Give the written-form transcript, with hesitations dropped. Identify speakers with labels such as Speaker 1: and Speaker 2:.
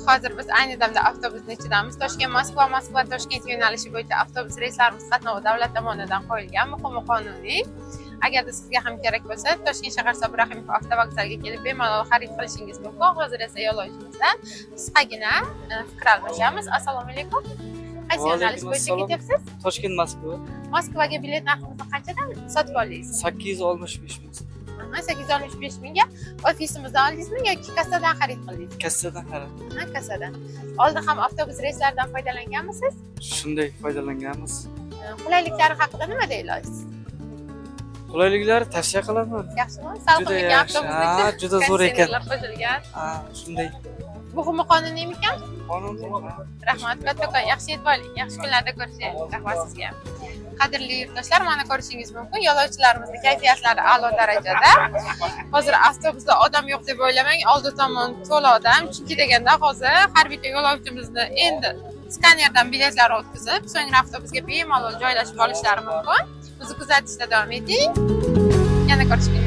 Speaker 1: Hozir biz ayni damda avtobusni ichidamiz. Toshkent Moskva, Moskva Toshkent yo'nalishi bo'yicha avtobus reyslarimiz qatnovi davlat tomonidan qo'yilgan, muhimi qonuniy. Agarda sizga ham kerak bo'lsa, Toshkent shahar Sobir Rahimov avtovokzaliga kelib bemalol xarid qilishingiz mumkin. Hozir esa yo'lovchimizdan qisqagina fikr almashamiz. Assalomu alaykum. Qaysi yo'nalish bo'yicha ketyapsiz?
Speaker 2: Toshkent Moskva.
Speaker 1: Moskvaga bilet narximizni qanchadan sotib oldingiz?
Speaker 2: 865 ming.
Speaker 1: 865 mingga ofisimizdan oldingizmi yoki kassadan xarid qildingiz?
Speaker 2: Kassadan xarid.
Speaker 1: Ha, kassadan. Oldin ham avtobus reyslaridan foydalanganmisiz?
Speaker 2: Shunday foydalanganmiz.
Speaker 1: Qulayliklari haqida nima deya olasiz?
Speaker 2: Qulayliklari tavsiya qilaman.
Speaker 1: Yaxshimi? Salqin ekan avtobusni.
Speaker 2: Ha, juda zo'r ekan.
Speaker 1: Qo'shilgan.
Speaker 2: Ha, shunday.
Speaker 1: Muhimi qonuniymikan?
Speaker 2: Qonuniy.
Speaker 1: Rahmat kattakon, yaxshi yetib oling. Yaxshi kunlarda ko'rishaylik. Rahmat sizga. Qadrli yurtdoshlar, mana ko'rishingiz mumkin, yo'lovchilarimizning kayfiyatlari a'lo darajada. Hozir avtobusda odam yo'q deb o'ylamang, oldi tomon to'la odam, chunki deganda hozir har bitta yo'lovchimizni endi skanerdan biletlar o'tkazib, so'ngra avtobusga bemalol joylashib olishlari mumkin. Bizni kuzatishda davom eting. Yana ko'rishguncha.